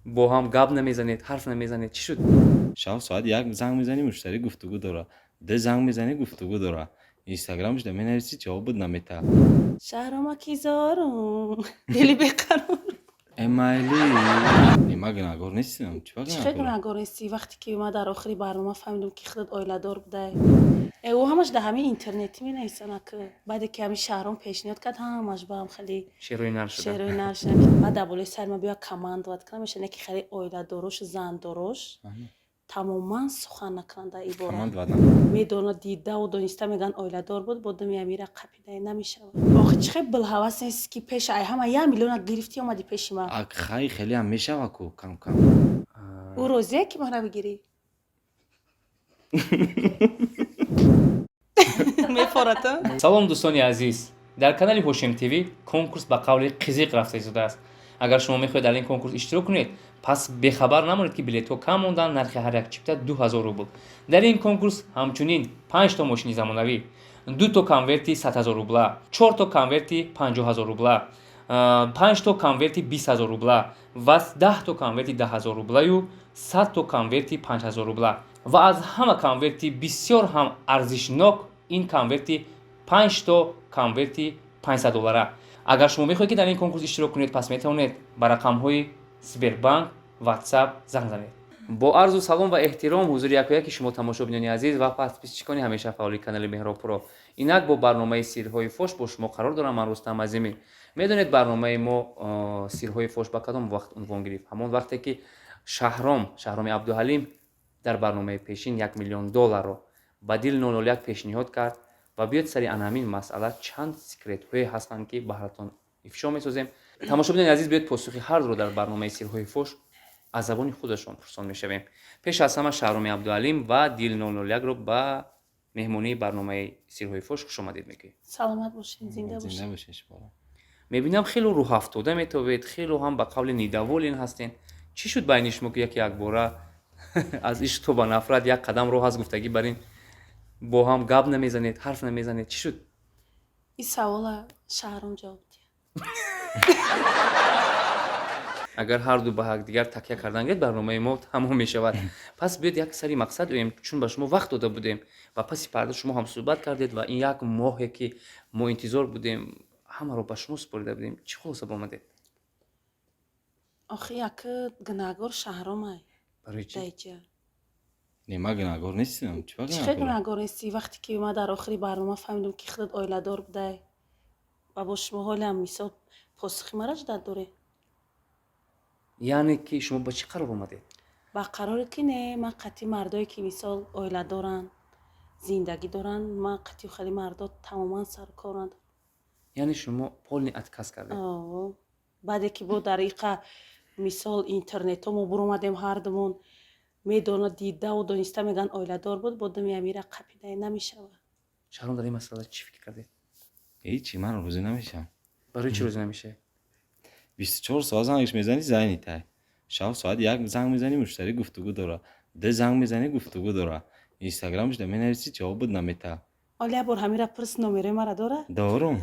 Бо ҳам гап намезанед, ҳарф намезанед, чӣ шуд? Шаб соат 1 занг мезанӣ, муштарӣ гуфтугӯ дора, 2 занг мезанӣ, гуфтугӯ дора, инстаграмаш да менависӣ, ҷавобут наметаҳад. Шаҳрома ки зорум, дили беқарор. Эмайли, ман гунаҳгор нестам, чӣ ба? Чӣ хел гунаҳгорам? Гунаҳгор нестӣ, вақте ки ман дар охири барнома фаҳмидам, ки худат оиладор будай. Ӯ ҳамаш дар ҳамин интернетӣ менависанд, ак баъде ки ҳамин Шаҳром пешниҳод кард, ҳамаш ба ҳам хеле шерои нар шуда. Шерои нар шуда. Баъд дар болои сари ман биё командовать кунам, меша не ки хеле оиладорошу зандорош тамоман сухан накунанд дар ин бора. Командовать накун. Медона, дидаву дониста мегӯянд, оиладор буд, бо думи амира қапидай намешавад. Охи, чӣ хел билҳавас нести, ки пеша ай ҳама 1 миллиона гирифтӣ, омадӣ пеши ман? Ак хай, хеле ҳам мешава ку, кам кам. Ӯ розие, ки мара бигирӣ? Мефората. Салом, дӯстони азиз! Дар канали Ҳошим ТВ конкурс ба қавли қизиқ рафта истодааст. Агар шумо мехоҳед дар ин конкурс иштирок кунед, пас бехабар намонед, ки билетҳо кам монданд. Нархи ҳар як чипта 2000 рубл. Дар ин конкурс ҳамчунин панҷто мошини замонавӣ, дуто конверти 100 000 рубла, чорто конверти 50 000 рубла, панҷто конверти 20 000 рубла ва 10-то конверти 10 000 рублаю 100-то конверти 5000 рубла ва аз ҳама конверти бисёр ҳам арзишнок ин конверти панҷто конверти 500 доллара. Агар шумо мехоҳед, ки дар ин конкурс иштирок кунед, пас метавонед ба рақамҳои Сбербанк, Ватсап занг занед. Бо арзу салом ва эҳтиром ҳузури якояки шумо, тамошобинони азиз ва подписчикони ҳамеша фаъоли канали Меҳробпуро. Инак бо барномаи «Сирҳои фош» бо шумо қарор дорам ман, Рустам Азимӣ. Медонед, барномаи мо «Сирҳои фош» ба кадом вақт унвон гирифт? Ҳамон вақте ки Шаҳром, Шаҳроми Абдуҳалим, дар барномаи пешин 1 миллион долларро ба Дил 001 пешниҳод кард. Ва биёд, сари ана ҳамин масъала чанд секретҳое ҳастанд, ки баҳратон ифшо месозем. Тамошобинони азиз, биёед, посухи ҳардуро дар барномаи «Сирҳои фош» аз забони худашон пурсон мешавем. Пеш аз ҳама Шаҳроми Абдуалим ва Дил 001-ро ба меҳмонии барномаи «Сирҳои фош» хушомадед мегӯем. Саломат бошед, зинда Зинда бошед. бошед шумо. Мебинам, хело рӯҳафтода метобед, хело ҳам ба қавли недоволен ҳастен. Чӣ шуд байни шумо, ки яке якбора аз ишқ то ба нафрат як қадам роҳ аст гуфтагӣ, бар ин бо ҳам гап намезанед, ҳарф намезанед? Чӣ шуд? Ин савола Шаҳром ҷавоб диҳад. Агар ҳарду ба якдигар такя кардан гиред, барномаи мо тамом мешавад. Пас биёед, як сари мақсад оем, чун ба шумо вақт дода будем ва паси парда шумо ҳам суҳбат кардед ва ин як моҳе, ки мо интизор будем, ҳамаро ба шумо супорида будем. Чӣ хулоса омадед? Охи, яки гунаҳгор Шаҳромай. Барои чӣ? Даиҷа. Не, ман гунаҳгор нестам, чӣ ба Чӣ хел гунаҳгорам? Гунаҳгор нестӣ, вақте ки ман дар охири барнома фаҳмидам, ки худат оиладор будай ва бо шумо ҳолиам мисол посухи мара ждать доред? Яъне ки шумо ба чӣ қарор омадед? Ба қароре, ки не, ман қатъи мардое, ки мисол оила доранд, зиндагӣ доранд, ман қатъи хеле мардо тамоман сару кор надорам. Яъне шумо полный отказ кардед? О, баъде ки бо дар иқа мисол интернетҳо мо буромадем, ҳардумон медона, дидаву дониста мегӯянд, оиладор буд, бо думи амира қапидай намешавад. Шаҳром, дар ин масъала чӣ фикр кардед? Ҳечи, ман розӣ намешавам. Барои чӣ розӣ намешавед? 24 соат зангш мезанӣ, занят ай. Шаб соат 1 занг мезанӣ, муштарӣ гуфтугӯ дора, 2 занг мезанӣ, гуфтугӯ дора, инстаграмаш да менависӣ, ҷавобут наметаҳад. Оли, як бор ҳамира пурс, номерои мара дора? Дорум.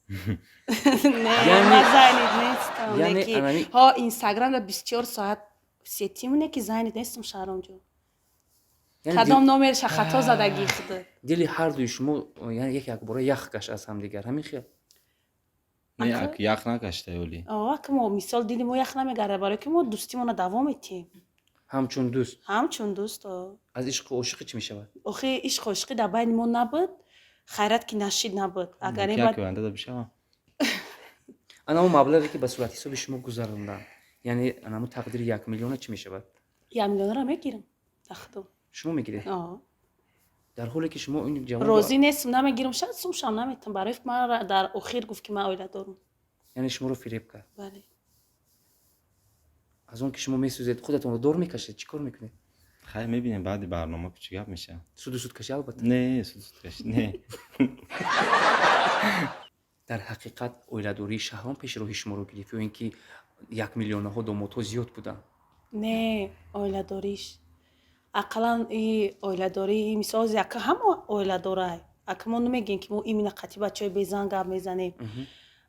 Не, Яъне- ман занят нестам. Яъне Не ки ҳо, инстаграмда 24 соат в сети не ки занят нестам, Шаҳромҷон. Яъне Кадом номерша хато задагӣ худат? Дили ҳардуи шумо, яъне яке якбора ях гашт аз ҳамдигар, ҳамин хел? Не. Ака? Ак ях накашта оли. О, ак мо мисол дили мо ях намегардад, барое ки мо дӯстимона давом метиҳем. Ҳамчун дӯст? Ҳамчун дӯст, о. Аз ишқу ошиқӣ чӣ мешавад? Охи, ишқу ошиқӣ дар байни мо набуд, хайрат, ки нашид, набуд. Агар ин як баъд оянда да бишавам. Анамо маблағе, ки ба суратҳисоби шумо гузаронданд, яъне анамо тақдири 1 миллиона чӣ мешавад? 1 миллионро мегирам дар худам. Шумо мегиред? О. Дар ҳоле ки шумо ин ҷавонро Розӣ нестам, намегирам, шояд сумшам наметам, барои ман дар охир гуфт, ки ман оила дорам. Яъне шуморо фиреб кард? Бале. Аз он ки шумо месӯзед, худатонро дор мекашед, чӣ кор мекунед? Хай, мебинем, баъди барнома чӣ гап мешавад. Суду судкашӣ, албатта. Не, суду судкашӣ не. Дар ҳақиқат оиладории Шаҳром пеши роҳи шуморо гирифт ё ин ки якмиллионаҳо домодҳо зиёд буданд? Не, оиладориш ақаллан и оиладорӣ, мисол, яка ҳама оиладорай. Ака, мо намегӯем, ки мо именно қатъи бачаҳои безан гап мезанем.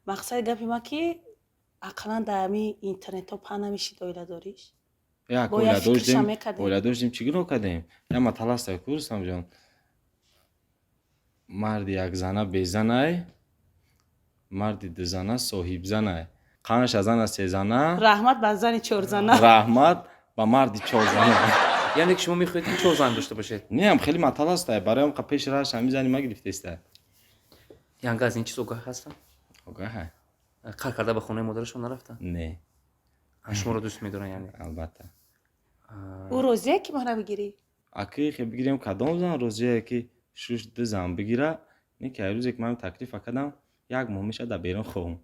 Мақсади гапи ман, ки Ақаллан дар ҳами интернетҳо паҳн намешид оиладориш. Як Бояд оила фикрша доштем, мекардем. Оила доштем, чӣ гуноҳ кардем? Я матал ҳаста ку, Рустамҷон: марди якзана безанай, марди дузана соҳибзанай, қанша зана сезана. Раҳмат ба зани чорзана. Раҳмат ба марди чорзана. Яъне ки шумо мехоҳед, ки чор зан дошта бошед? Неам, хеле матал ҳаста. Барои ам пеши раш ҳами зани ма гирифтеста. Янга аз ин чиз огаҳ ҳастам? Огаҳа. Қар карда ба хонаи модарашон нарафтанд? Не. Шуморо дӯст медоранд, яъне? Албатта. Ӯ розия, ки мара бигирӣ? Аки хе бигирем, кадом зан розия, ки шуш ду зан бигира? Не ки рӯзе ки ман таклифа кардам, як моҳ мешавад, дар берун хоҳам.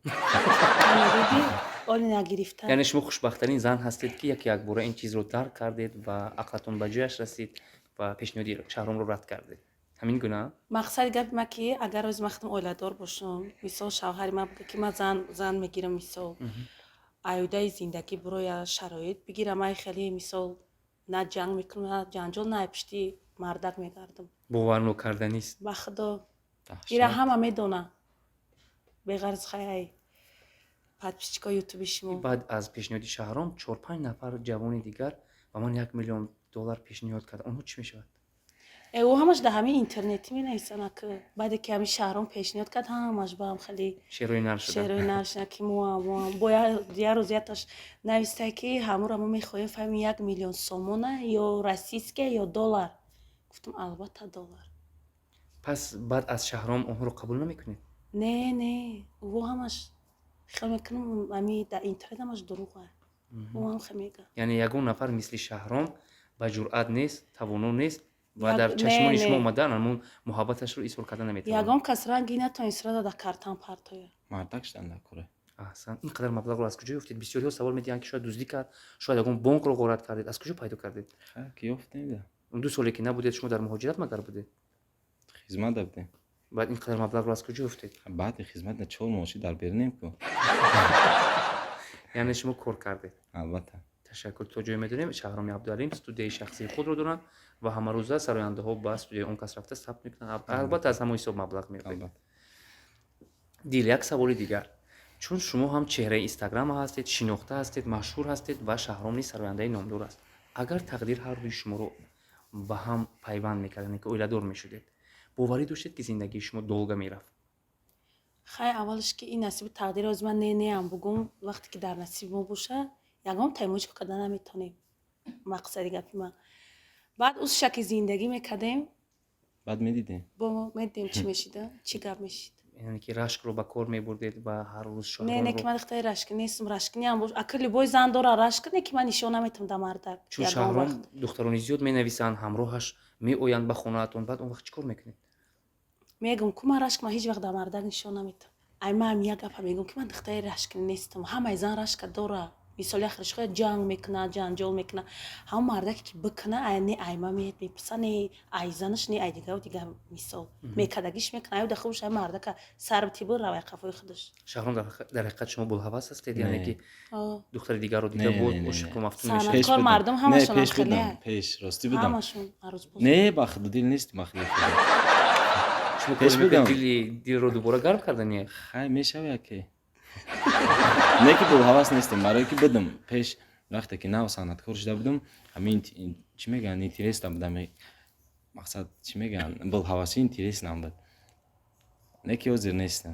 Ана, дидӣ, оли нагирифта. Яъне шумо хушбахттарин зан ҳастед, ки яке якбора ин чизро дарк кардед ва ақлатон ба ҷояш расид ва пешниҳоди Шаҳромро рад кардед. Ҳамин гуна? Мақсади гапи ман ки, агар рӯзи ман худам оиладор бошам, мисол, шавҳари ман буга, ки ман зан мегирам, мисол, аюдаи зиндагӣ буроя шароит бигирам, ай хеле, мисол, на ҷанг мекунам, на ҷанҷол, на пишти мардак мегардам. Боварнокарданист. Ба худо, ира ҳама медона, беғарз хай ай подписчикои ютуби шумо. Баъд аз пешниҳоди Шаҳром чор-панҷ нафар ҷавони дигар ба ман 1 миллион доллар пешниҳод кард. Онҳо чӣ мешавад? Ӯ ҳамаш дар ҳамин интернетӣ менависанд. Ак баъде ки ҳамин Шаҳром пешниҳод кард, ҳамаш ба ҳам хеле шерои нар шуда. Шерои нар шуда, ки моам бо як рӯз яташ навистай, ки ҳамуро мо мехоҳем фаҳмем, 1 миллион сомона ё российская ё доллар. Гуфтам, албатта, доллар. Пас баъд аз Шаҳром онҳоро қабул намекунед? Не, не, ӯ ҳамаш хел мекунам, ами дар интернет ҳамаш дурӯға, ӯ ҳам хел мега. Яъне ягон нафар мисли Шаҳром ба ҷуръат нест, тавоно нест ва дар Не, чашмони шумо не. омадан ҳамун муҳаббаташро изҳор карда наметавонад? Ягон кас ранги натавонист рада дар картам партоя. Мардак шудан дар кора. Аҳсан. Ин қадар маблағро аз куҷо ёфтед? Бисёриҳо савол медиҳанд, ки шояд дуздӣ кард, шояд ягон бонкро ғорат кардед. Аз куҷо пайдо кардед? Ки ёфтем да. 2 соле ки набудед, шумо дар муҳоҷират магар будед? Хизмат да будем. Баъд ин қадар маблағро аз куҷо ёфтед? Баъди хизмат на, 4 моҳ ши дар берунем ку. Яъне шумо кор кардед? Албатта. Ташаккур. То ҷое медонем, Шаҳроми Абдуалим студияи шахсии худро доранд ва ҳамарӯза сарояндаҳо ба студияи он кас рафта сабт мекунанд. Албатта, аз ҳамон ҳисоб маблағ меёбед. Албатта. Дил, як саволи дигар. Чун шумо ҳам чеҳраи Инстаграма ҳастед, шинохта ҳастед, машҳур ҳастед ва Шаҳром низ сарояндаи номдор аст, агар тақдир ҳардуи шуморо ба ҳам пайванд мекард, яъне ки оиладор мешудед, боварӣ доштед, ки зиндагии шумо долго мерафт? Хай, аввалш ки ин насиби тақдир. Оз ман не неам бугум, вақте ки дар насиби мо боша, ягон таймоҷ карда наметонем. Мақсади гапи ман, баъд усша ки зиндагӣ мекардем. Баъд медидем. Бо медидем, чӣ мешида, чӣ гап мешид. Яъне ки рашкро ба кор мебурдед ва ҳар рӯз Не, не, ки Шаҳромро ман духтари рашки нестам. Рашкиниам бош, ака, любой зан дора рашк, не ки ман нишон наметам да мардак. Чун ягон Шаҳром вақт. духтарони зиёд менависанд, ҳамроҳаш меоянд ба хонаатон. Баъд он вақт чӣ кор мекунед? Мегум ку, ман рашк, ман ҳеҷ вақт дар мардак нишон наметам. Ай, ман як гапа мегум, ки ман духтари рашки нестам. Ҳамаи зан рашка дора. Мисоли, ахириш хоя ҷанг мекунад, ҷанҷол мекунад. Ҳамон мардаке ки бикуна, ай не ай ма мепурса, не ай занаш, не ай дигаву дигар. Мисол, мекардагиш мекуна, аю дахубш ай мардака сар битибу равай қафои худаш. Шаҳром, дар ҳақиқат шумо булҳавас ҳастед, яъне Не. ки духтари дигарро дида Не, буд не, не, ошиқу не. мафтун Санъат. мешавед? Пеш Кор будам. мардум Не, ҳамашон пеш хеле. будам, пеш ростӣ будам. Ҳамашон арӯзбоз. Не, ба худу дил нест, ба худи худо. Шумо Пеш кор мекунед будам. дили дилро дубора гарм кардани? Хай, мешава яке. Не ки булҳавас нестем, барое ки будам пеш, вақте ки нав санъаткор шуда будам, ҳамин чӣ мегӯянд, интересно будам, мақсад, чӣ мегӯянд, булҳавасӣ интересно буд. Не ки ҳозир нестам,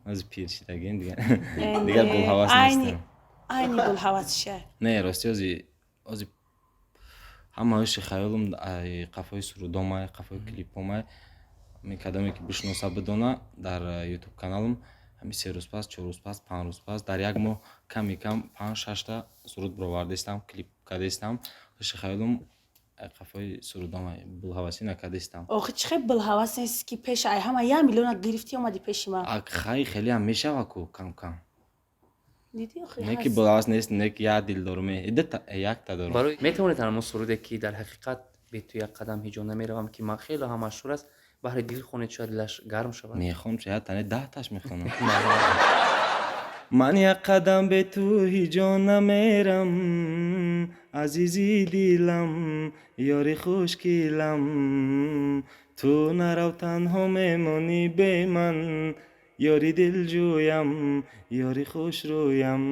ҳозир пир шидагем, дигар дигар булҳавас нестам. Айни булҳавасиша. Не, рости, ҳозир ҳама ҳуши хаёлам ай қафои сурудомай, қафои клипомай. Ҳамин кадоме ки бишноса, бидона, дар ютуб каналам ҳамин 3 рӯз пас, 4 рӯз пас, 5 рӯз пас, дар як моҳ ками кам панҷ шашта суруд баровардаистам, клип кардаистам. Ҳуши хаёлам ай қафои сурудомай, булҳавасӣ накардаистам. Охи, чӣ хел булҳавас нест, ки пеш ай ҳама 1 миллиона гирифтӣ, омадӣ пеши ман? Ак, хай, хелеам мешава ку кам кам. Дидӣ, охи, Не ки ҳаст. булҳавас нест, не ки як дил дорум, дута, якта дорум. Барои метавонед ҳамон суруде, ки дар ҳақиқат «Бе ту як қадам ҳеҷо намеравам», ки ман хеле ҳам машҳур аст, баҳри дил хонед, шояд дилаш гарм шавад? Мехонам, шояд тане 10-таш мехонам. Марҳамат. Ман як қадам бе ту ҳиҷо намерам, азизи дилам, ёри хушкилам, ту нарав, танҳо мемонӣ бе ман. Ёри дилҷӯям, ёри хушрӯям.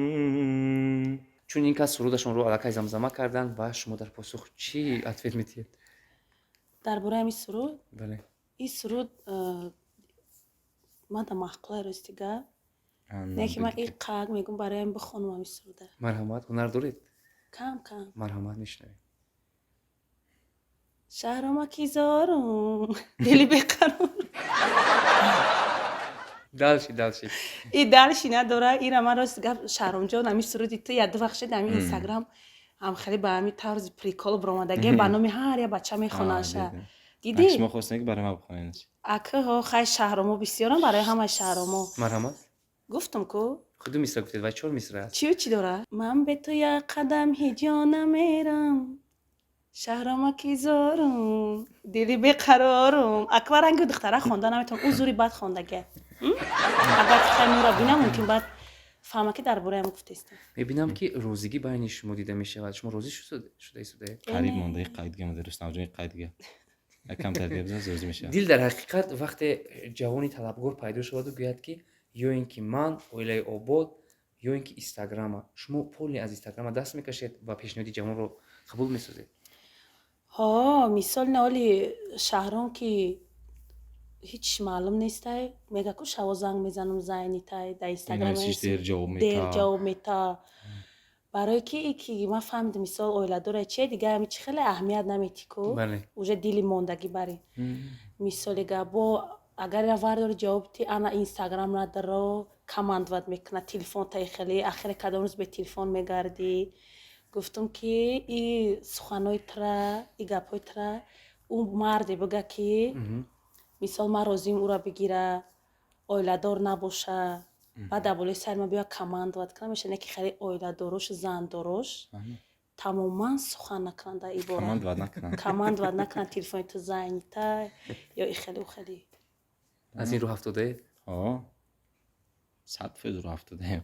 Чун ин кас сурудашонро аллакай замзама карданд ва шумо дар посух чӣ ответ медиҳед? Дар бораи ҳамин суруд? Бале. Ин суруд ман да маъқулай, рости гап. Не ки ман иқак мегум, бароям бихонам ҳамин суруда. Марҳамат, ҳунар доред? Кам кам. Марҳамат, мешунавем. Шаҳромаки зорум, дили беқарор. Дальше, дальше. И дальше надора. Ира ман, рост гап, Шаҳромҷон, ҳамин суруди ту як ду вақт шуд, ҳамин Инстаграм ҳам хеле ба ҳамин тарзи прикол биромадаге, ба номи ҳар як бача мехонаша. Дидӣ? Шумо хостем, ки барои ман бихонед. Акҳо, хай, шаҳромо бисёрам, барои ҳамаи шаҳромо. Марҳамат. Гуфтам ку. Худу мисра гуфтед вай чор мисра аст. Чию чӣ дора? Ман бе ту як қадам ҳеҷо намерам, шаҳромаки зорум, дили беқарорум. Аква ранги духтара хонда наметавонам, ӯ зури бад хондага. Агар хай мура бинам, мумкин баъд фаҳма, ки дар бораям гуфтестам. Мебинам, ки розигӣ байни шумо дида мешавад. Шумо розӣ шуда истодаед? Қариб монда, қайдга монда, Рустамҷон, қайдга камтар бизан, розӣ мешавам. Дил, дар ҳақиқат, вақте ҷавони талабгор пайдо шаваду гӯяд, ки ё ин ки ман оилаи обод, ё ин ки Инстаграма, шумо полный аз Инстаграма даст мекашед ва пешниҳоди ҷавонро қабул месозед? Ҳо, мисол, наоли шаҳрон ки ҳеҷ маълум нестай, мега ку шаво занг мезанам, занят ай дар Инстаграм. Дер ҷавоб. Дер ҷавоб мета, барое ки ман фаҳмидам, мисол, оиладора чие, дига ҳами чи хеле аҳамият наметӣ ку, уже дили мондагӣ бари. Мисоли гап, бо агар ира вардори ҷавоб ти, ана Инстаграм надоро, командовать мекунад, телефон таи хеле ахире кадом рӯз бе телефон мегардӣ. Гуфтам, ки и суханҳои тра, и гапҳои тра ӯ марде бига, ки мисол, ман розиам ӯро бигира, оиладор набоша, баъд дар болои сари ман биёяд, командовать кунад, меша не, ки хеле оиладорош, зандорош тамоман сухан накунанд дар ибора. Командовать накунанд. Командовать накунанд, телефони ту занят а ё и хеле ӯ хеле. Аз ин рӯ ҳафтодаед? 100% рӯ ҳафтодаем.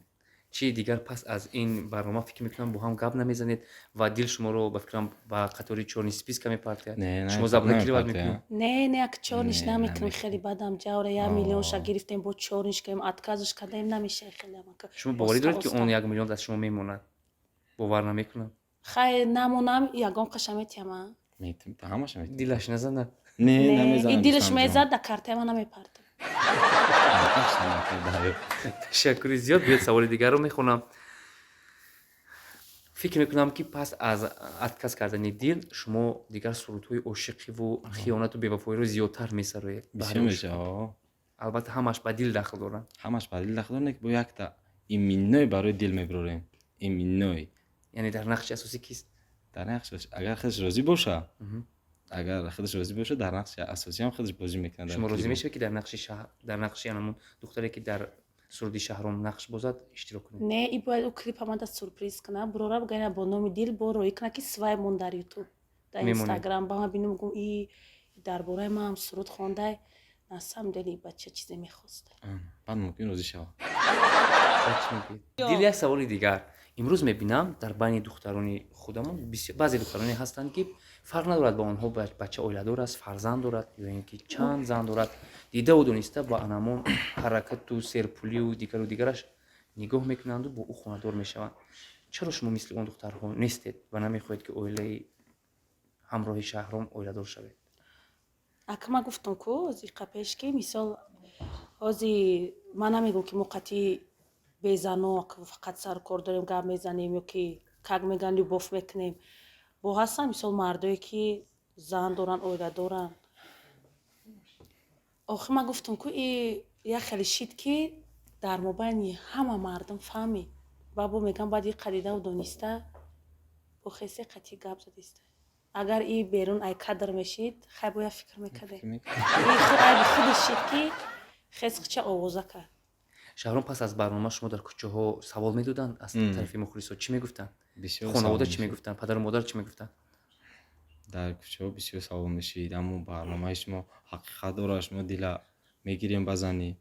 Чӣ дигар, пас аз ин барнома, фикр мекунам, бо ҳам гап намезанед ва дил шуморо, ба фикрам, ба қатори чёрный списка мепартояд. Шумо заблокировать мекунед? Не, не, як чёрный ш намекунем, хеле бадам ҷавра. 1 миллионша гирифтем, бо чёрный ш кардем, отказ ш кардем, намеша хеле. Шумо боварӣ доред, ки он 1 миллион даст шумо мемонад? Бовар намекунам. Хай, намонам, ягон қаша метиҳама. Ҳамаша. Дилаш назанад. Не, намезанад. Дилаш мезад, дар картаи ман намепартам. Ташаккури зиёд. Биёд, саволи дигарро мехонам. Фикр мекунам, ки пас аз отказ кардани дил шумо дигар сурудҳои ошиқиву хиёнату бевафоиро зиёдтар месароед. Бисёр мешава. Албатта, ҳамаш ба дил дахл доранд. Ҳамаш ба дил дахл доранд, бо якта именной барои дил мебирорем, именной. Яъне дар нақши асосӣ кист? Дар нақш, агар худаш розӣ боша, агар худаш розӣ боша, дар нақши асосиам худаш бозӣ мекунад. Шумо розӣ мешавед, ки дар нақши шаҳр, дар нақши анамун духтаре, ки дар суруди Шаҳром нақш бозад, иштирок кунед? Не, и бояд ӯ клипа мада сюрприз кунад, бурора бигӯяд, бо номи дил бо роӣ кунад, ки свай мон дар Ютуб, дар Инстаграм ба ман бинам, гум, и дар бораи маам суруд хондай, на самом деле бача чизе мехост. Баъд мумкин розӣ шавад. Дил, як саволи дигар. Имрӯз мебинам, дар байни духтарони худамон баъзе духтароне ҳастанд, ки фарқ надорад ба онҳо, бача оиладор аст, фарзанд дорад ё ин ки чанд зан дорад, дидаву дониста ба анамон ҳаракату серпулию дигару дигараш нигоҳ мекунанду бо ӯ хонадор мешаванд. Чаро шумо мисли он духтарҳо нестед ва намехоҳед, ки оилаи ҳамроҳи Шаҳром оиладор шавед? Ака, ман гуфтам ку ҳози пеш, ки мисол, ҳози ман намегӯм, ки мо қатъи безано фақат сару кор дорем, гап мезанем ё ки, как мегӯянд, любовь мекунем. Бо ҳастанд, мисол, мардое, ки зан доранд, оила доранд. Охир ман гуфтам ку, и як хеле шид, ки дар мобайни ҳама мардум фаҳмид. Ба бо мегӯям, баъд и қадидаву дониста бо хесе қатъи гап задиста. Агар и берун ай кадр мешид, хай, бояд фикр мекардем. Айби худаш шид, ки хес хича овоза кард. Шаҳром, пас аз барнома шумо дар кӯчаҳо савол медоданд аз тарафи мухлисо? Чӣ мегуфтанд? Хонавода чӣ мегуфтанд, падару модар чӣ мегуфтанд? Дар кӯчаҳо бисёр савол мешид: аммо барномаи шумо ҳақиқат дорад, шумо дила мегирем ба занӣ?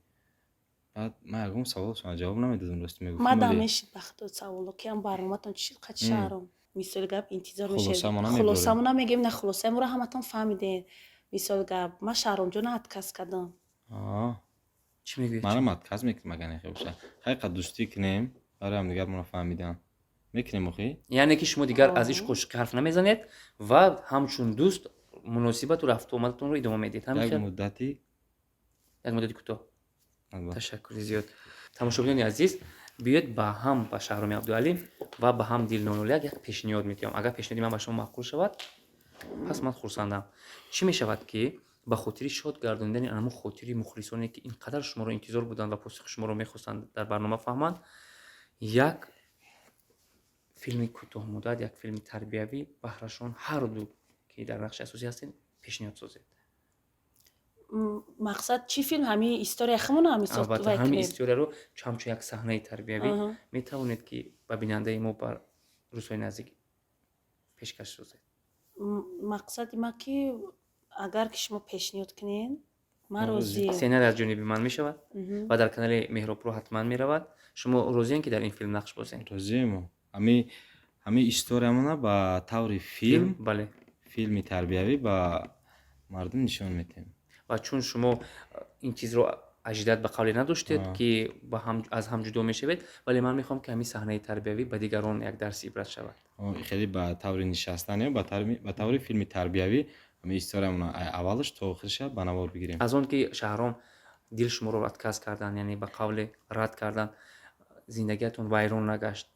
Баъд ман ягон савол шумо ҷавоб намедодам, рости мегуфтам. Мадам мешид ба худо саволо, ки ам барноматон чӣ шид, қати Шаҳром? Мисоли гап, интизор мешед, хулосамона мегӯем, на, хулосаи моро ҳаматон фаҳмидем. Мисоли гап, ман Шаҳромҷона отказ кардам. Чӣ мегӯед? Манам отказ мекунем, агар нехе боша. Ҳақиқат дӯстӣ кунем, барои ҳамдигар моро фаҳмидан. Мекунем охи? Яъне ки шумо дигар аз ишқу ошиқӣ ҳарф намезанед ва ҳамчун дӯст муносибату рафту омадатонро идома медиҳед. Ҳамин Як хел? муддати. Як муддати кӯтоҳ. Албатта. Ташаккури зиёд. Тамошобинони азиз, биёед, ба ҳам ба Шаҳроми Абдуалим ва ба ҳам Дил 001 як пешниҳод медиҳам. Агар пешниҳоди ман ба шумо маъқул шавад, пас ман хурсандам. Чӣ мешавад, ки ба хотири шод гардонидани анамун хотири мухлисоне, ки ин қадар шуморо интизор буданд ва посухи шуморо мехостанд дар барнома фаҳманд, як филми кӯтоҳмуддат, як филми тарбиявӣ баҳрашон ҳарду, ки дар нақши асосӣ ҳастед, пешниҳод созед? Мақсад чӣ филм? Ҳамин история химона ҳамин Албатта, вай ҳамин кунем? Историяро ҳамчун як саҳнаи тарбиявӣ метавонед, ки ба бинандаи мо бар рӯзҳои наздик пешкаш созед. Мақсади ман ки агар ки шумо пешниҳод кунед, ман Ман розӣ. розием. Сценарий аз ҷониби ман мешавад ва дар канали Меҳробпуро ҳатман меравад. Шумо розием, ки дар ин филм нақш бозед? Розием. Ҳами историямона ба таври филм, Бале. филми тарбиявӣ ба мардум нишон медиҳем. Ва чун шумо ин чизро ожидать, ба қавле, надоштед, ки аз ҳам ҷудо мешавед, вале ман мехоҳам, ки ҳамин саҳнаи тарбиявӣ ба дигарон як дарси ибрат шавад. Хеле ба таври нишастан ё ба таври филми тарбиявӣ ҳами историямона аввалаш то охириша ба навор бигирем. Аз он ки Шаҳром, дил шуморо отказ кардан, яъне ба қавле рад кардан, зиндагиятон вайрон нагашт,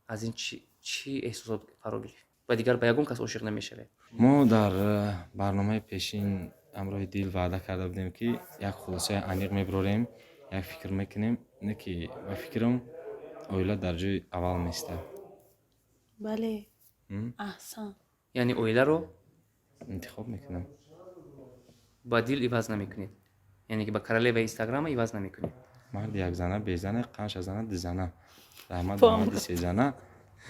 аз ин чӣ эҳсосот фаро гирифт ва дигар ба ягон кас ошиқ намешавед? Мо дар барномаи пешин ҳамроҳи Дил ваъда карда будем, ки як хулосаи аниқ мебирорем, як фикр мекунем. Не ки ба фикрам, оила дар ҷои аввал меистад. Бале, аҳсан. Яъне оиларо интихоб мекунам. Ба дил иваз намекунед, яъне ки ба королеваи Инстаграма иваз намекунед? Марди якзана безана, қанша зана дизана, раҳмат ба марди сезана,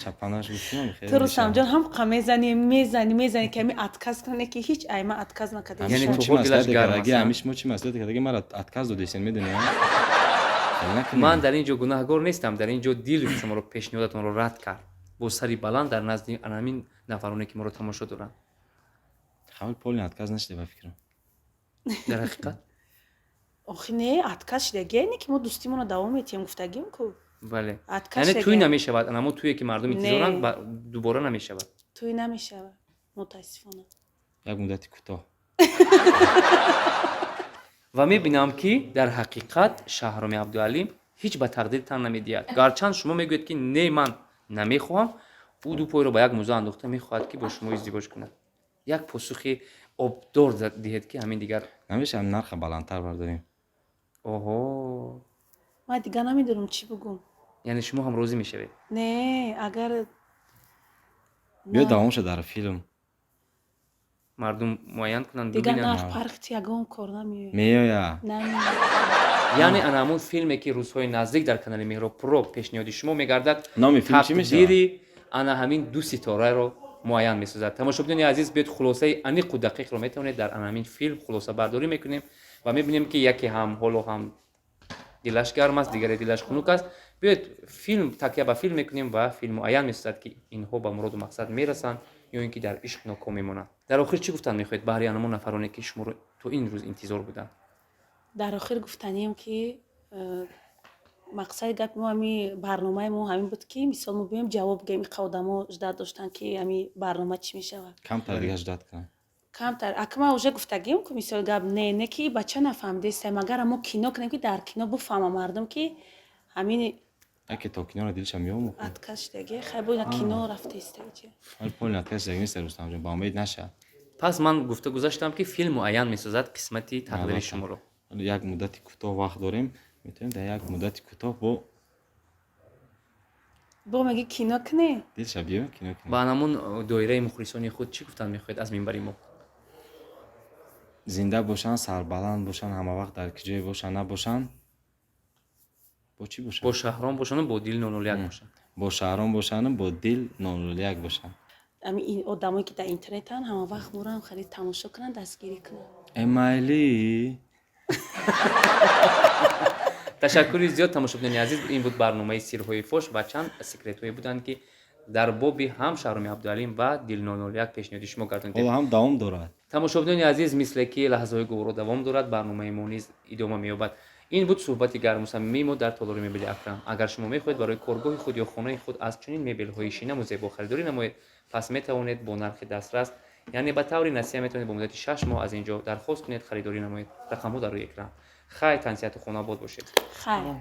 чапанаш гуфтам. Ту, Рустамҷон, ҳам қа мезани, мезани, мезани, ки ами отказ кунане, ки ҳеҷ айма отказ накарда. Яъне то чӣ ҳол дилаш маслиҳате гарм кардаги? аст, а? Ҳамиш мо чӣ маслиҳате кардаги, мара отказ додесен, медони? Ман дар ин ҷо гунаҳгор нестам. Дар ин ҷо дил шуморо, пешниҳодатонро рад кард бо сари баланд дар назди анамин нафароне, ки моро тамошо доранд. Ҳамил полный отказ нашида, ба фикрам. Дар ҳақиқат? Охи не, отказ шидагие не, ки мо дӯстимонро давом метиҳем, гуфтагим ку. Бале. Отказ Яъне тӯй шидагием. намешавад, анамо тӯе, ки мардум интизоранд, Не. Дубора намешавад. Тӯй намешавад, мутаассифона. Як муддати кӯтоҳ. Ва мебинам, ки дар ҳақиқат Шаҳроми Абдуалим ҳеҷ ба тақдир тан намедиҳад. Гарчанд шумо мегӯед, ки не, ман намехоҳам, ӯ ду пойро ба як мӯза андохта мехоҳад, ки бо шумо издивоҷ кунад. Як посухи обдор диҳед, ки ҳамин дигар. Намешавад, нарха баландтар бардорем. Оҳо. Ман дигар намедонам, чӣ бугум. Яъне шумо ҳам розӣ мешавед? Не, агар Биё, давом ша дар филм. Мардум муайян кунанд, Дигар бибинанд. нарх пархти ягон кор намеояд. Меоя. Намеояд. Яъне ана ҳамун филме, ки рӯзҳои наздик дар канали Меҳроб Про пешниҳоди шумо мегардад, Номи филм чӣ мешавад? тақдири ана ҳамин ду ситораро муайян месозад. Тамошобинони азиз, биёед, хулосаи аниқу дақиқро метавонед дар ана ҳамин филм хулосабардорӣ мекунем ва мебинем, ки яке ҳам ҳоло ҳам дилаш гарм аст, дигаре дилаш хунук аст. Биёед, филм, такя ба филм мекунем ва филм муайян месозад, ки инҳо ба муроду мақсад мерасанд ё ин ки дар ишқ ноком мемонанд. Дар охир чӣ гуфтан мехоҳед баҳри анамон нафароне, ки шуморо то ин рӯз интизор буданд? Дар охир гуфтанием, ки мақсади гапи мо, ҳами барномаи мо ҳамин буд, ки мисол мо биёем, ҷавоб гӯем. Иқа одамо ждать доштанд, ки ҳами барнома чӣ мешавад. Камтар дигар ждать кунам. Камтар. Ака, ман уже гуфтагим ку, мисол гап, не ки бача нафаҳмидестем. Агар мо кино кунем, ки дар кино буфаҳма мардум, ки ҳамин Яке то киноро дилша меомӯхт. Отказ шидаги, хай, бо ина кино рафтаистаги. Ҳали полный отказ шидаги нест, Рустамҷон, ба умед наша. Пас ман гуфта гузаштам, ки филм муайян месозад қисмати тақдири шуморо. Як муддати кӯтоҳ вақт дорем, метавонем дар як муддати кӯтоҳ бо Бо меги кино кунем. Дилша биё, кино кунем. Ба анамун доираи мухлисони худ чӣ гуфтан мехоҳед аз минбари мо? Зинда бошанд, сарбаланд бошанд, ҳама вақт дар ки ҷое бошанд, набошанд, бо чӣ бошанд? Бо Шаҳром бошанду бо Дил 001 бошанд. Бо Шаҳром бошанду бо Дил 001 бошанд. Ами ин одамое, ки дар интернетанд, ҳама вақт моро хеле тамошо кунанд, дастгирӣ кунанд. Эмайли. Ташаккури зиёд, тамошобинони азиз. Ин буд барномаи Сирҳои фош ва чанд секретҳое буданд, ки дар боби ҳам Шаҳроми Абдуалим ва Дил 001 пешниҳоди шумо гардонидем. Ҳоло ҳам давом дорад. Тамошобинони азиз, мисле ки лаҳзаҳои гуворо давом дорад, барномаи мо низ идома меёбад. Ин буд суҳбати гарму самимии мо дар толори мебели Акрам. Агар шумо мехоҳед барои коргоҳи худ ё хонаи худ аз чунин мебелҳои шинаму зебо харидорӣ намоед, пас метавонед бо нархи дастрас, яъне ба таври насия, метавонед бо муддати 6 моҳ аз ин ҷо дархост кунед, харидорӣ намоед. Рақамҳо дар рӯи экран. Хайр, тансиҳату хонаобод бошед. Хайр.